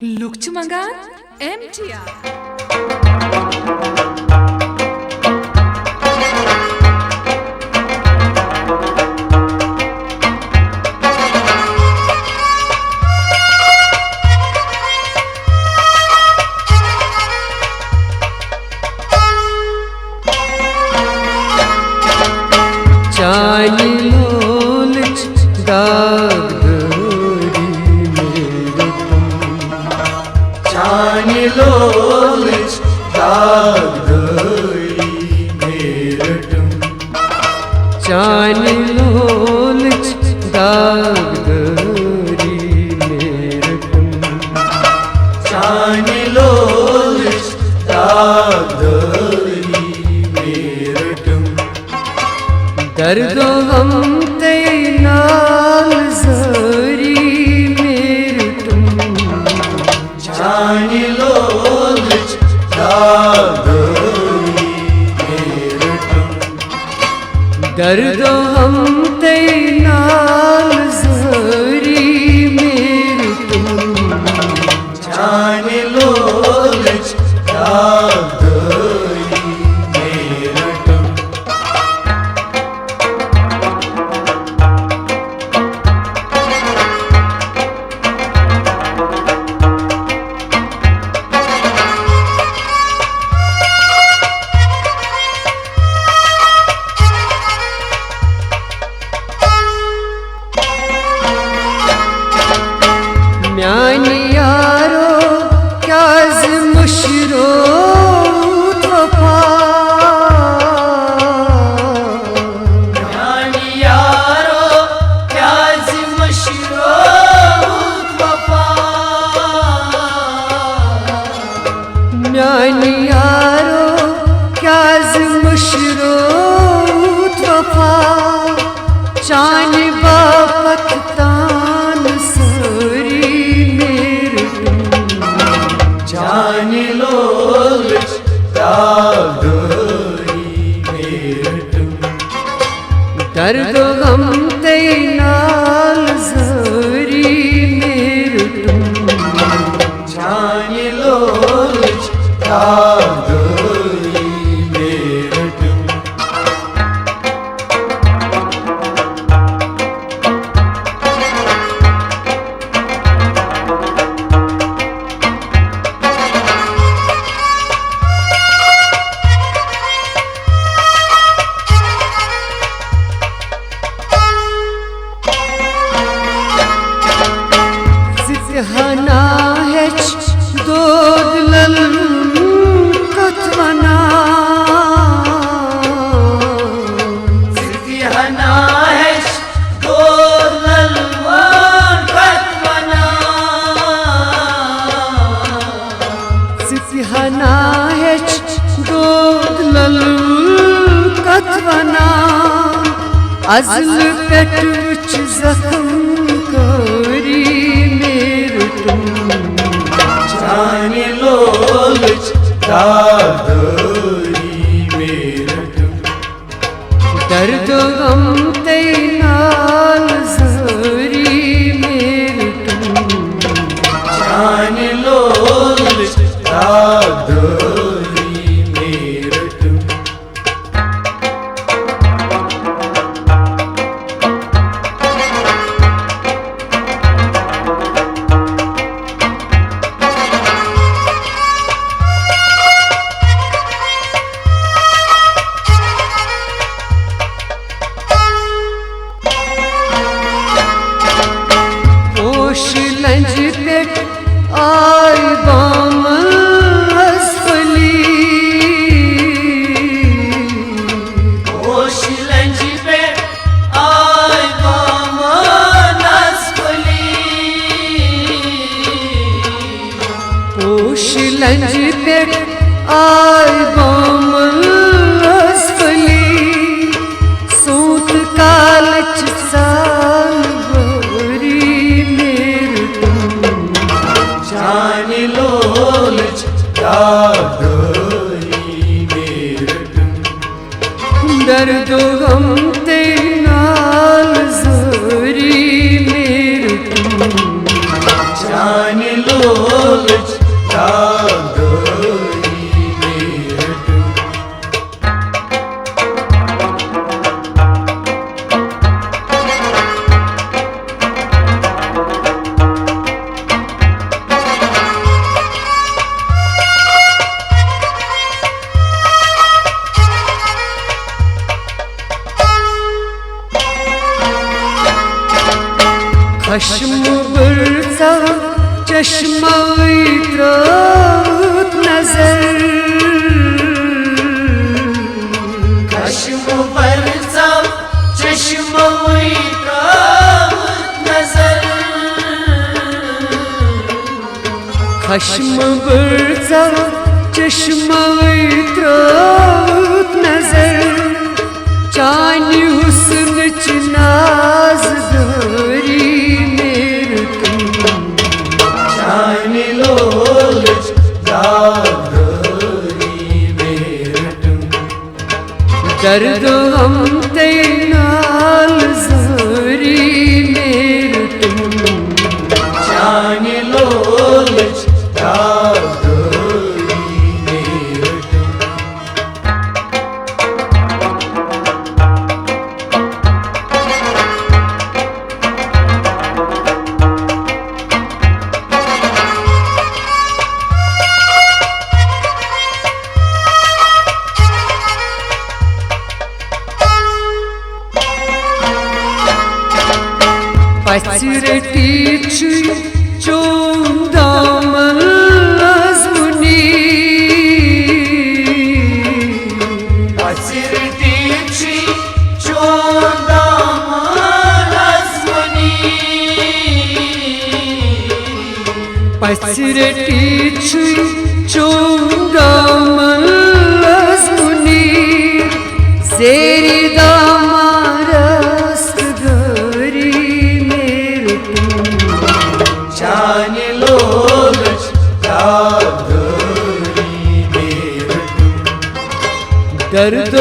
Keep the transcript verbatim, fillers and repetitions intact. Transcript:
لوٗکھ چھِ منٛگان ایم ٹی آر۔ چانہِ لولٕچ داغدٲری مےٚ رٔٹٕم۔ چانہِ لولٕچ داغدٲری مےٚ رٔٹٕم۔ چانہِ لولٕچ داغدٲری مےٚ رٔٹٕم۔ چانہِ لولٕچ داغدٲری مےٚ رٔٹٕم۔ دردو غم تہٕ نال زٲری مےٚ رٔٹٕم۔ چانہِ لولٕچ داغدٲری مےٚ رٔٹٕم۔ دردو غم تہٕ نال زٲری مےٚ رٔٹٕم۔ چانہِ لولٕچ داغدٲری مےٚ رٔٹٕم۔ میانہِ یارو، کیازِ مٔشرووُتھ وفا؟ میانہِ یارو، کیازِ مٔشرووُتھ وفا؟ میانہِ یارو، کیازِ مٔشرووُتھ وفا؟ چانہِ باپتھ تان سٲری مےٚ رٔٹٕم۔ چانہِ لولٕچ داغدٲری مےٚ رٔٹٕم۔ درد غم تہٕ نال زٲری مےٚ رٔٹٕم۔ چانہِ لولٕچ داغدٲری مےٚ رٔٹٕم۔ ژٕ تہِ ہنا ہیٚچھ دود للُن کتھ ونان۔ ژٕ تہِ ہنا ہیٚچھ دود للُن کتھ ونان۔ ژٕ تہِ ہنا ہیٚچھ دود للُن کتھ ونان۔ ازلہٕ پٮ۪ٹھ وٕچھ زخم کٲری مےٚ رٔٹٕم۔ چانہِ لولٕچ داغدٲری مےٚ رٔٹٕم۔ درد غم تہٕ نال زٲری مےٚ رٔٹٕم۔ چانہِ لولٕچ داغدٲری مےٚ رٔٹٕم۔ پوش لنجہِ پٮ۪ٹھ آے بامن از پھٔلی۔ پوش لنجہِ پٮ۪ٹھ آے بامن از پھٔلی۔ پوش لنجہِ پٮ۪ٹھ آے بامن از پھٔلی۔ سونت کالٕچ سال وٲری مےٚ رٔٹٕم۔ چانہِ لولٕچ داغدٲری مےٚ رٔٹٕم۔ درد و غم تہٕ نال زٲری مےٚ رٔٹٕم۔ چانہِ لولٕچ چشموٕے ترٲوٕتھ نظر۔ خشمہٕ برژاو چشموٕے ترٲوٕتھ نظر۔ خشمہٕ برژاو چشموٕے ترٲوٕتھ نظر۔ چانہِ حسنٕچ نازدٲری میرٹُن۔ چانہِ لولٕچ داغدٲری میرٹُن۔ درد غم تہٕ نالہٕ زٲری میرٹُن۔ چانہِ لولٕچ داغدٲری میرٹُن۔ پژھِ رٔٹِتھ چھُے چون دامن لازمُنی۔ پژھِ رٔٹِتھ چھُے چون دامن لازمُنی۔ پژھِ رٔٹِتھ چھُے چون دامن لازمُنی۔ زیرِ دامن رستگٲری میرٹُن۔ چانہِ لولٕچ داغدٲری میرٹُن۔ درد